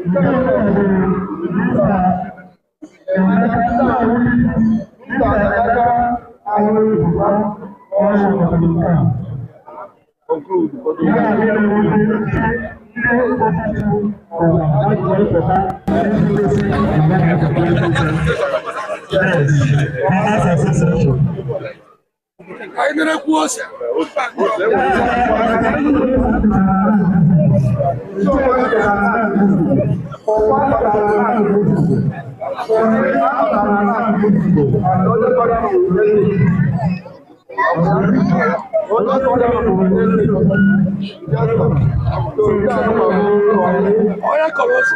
Nke a bụ Mr. Emeka Mr. Emeka Ahụebuka ọrụ nke a. Ihe a niile bụ ndị otutu ụwa ha ji wee pụta iji gosi na ha na-akwado. Yes, Farmers Association. Anyị na-ekwu ose. Onye kọrọ ose.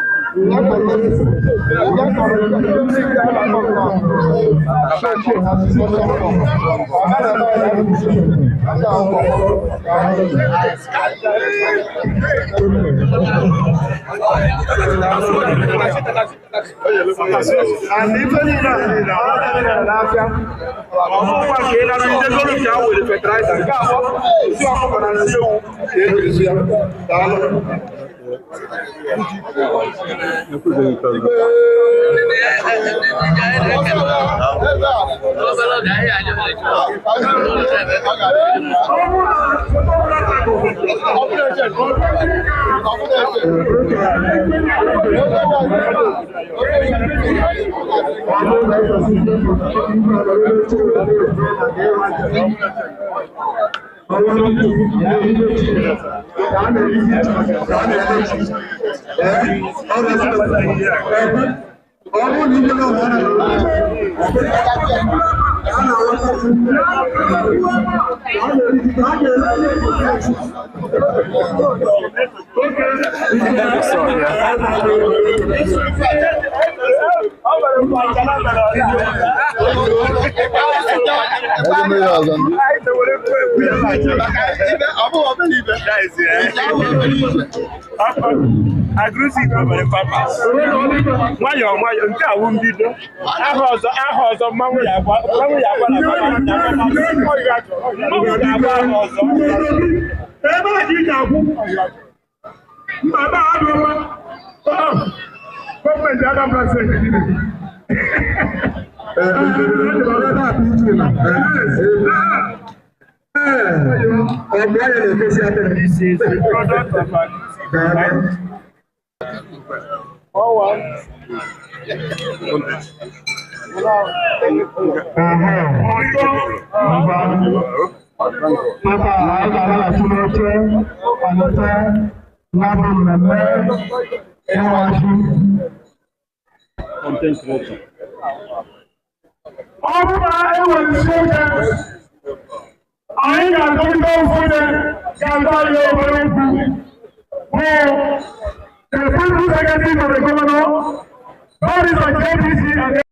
And ife niile a n'afịa ọmụma ka ị nara idegoro nke a were fertilizer nke abụọ, nsị ọkụkọ na nsị ewu ka e jiri ya. Daalụ. Agụrụsi nwere papas. Nwayọọ nwayọọ, nke a wụ mbido. Aha ọzọ, aha ọzọ, mmanwụ ya agba, mmanwụ ya agba na mmanwụ ga-agba aha ọzọ. Ebe a ka ị ga-akwụ mba ebe a adịghị mma. Gọọmenti Anambra Steeti gịnị? Product of Agụrụsi. Papa, anyị ga-alaghachi n'oche malite ya bụ mmemme ịwa ji. Ọ bụrụ na e nwere isi oche, anyị ga-akọrịta ofu onye ga-agwa anyị obere okwu bụ the Principal Secretary to the Governor, Barrister JBC and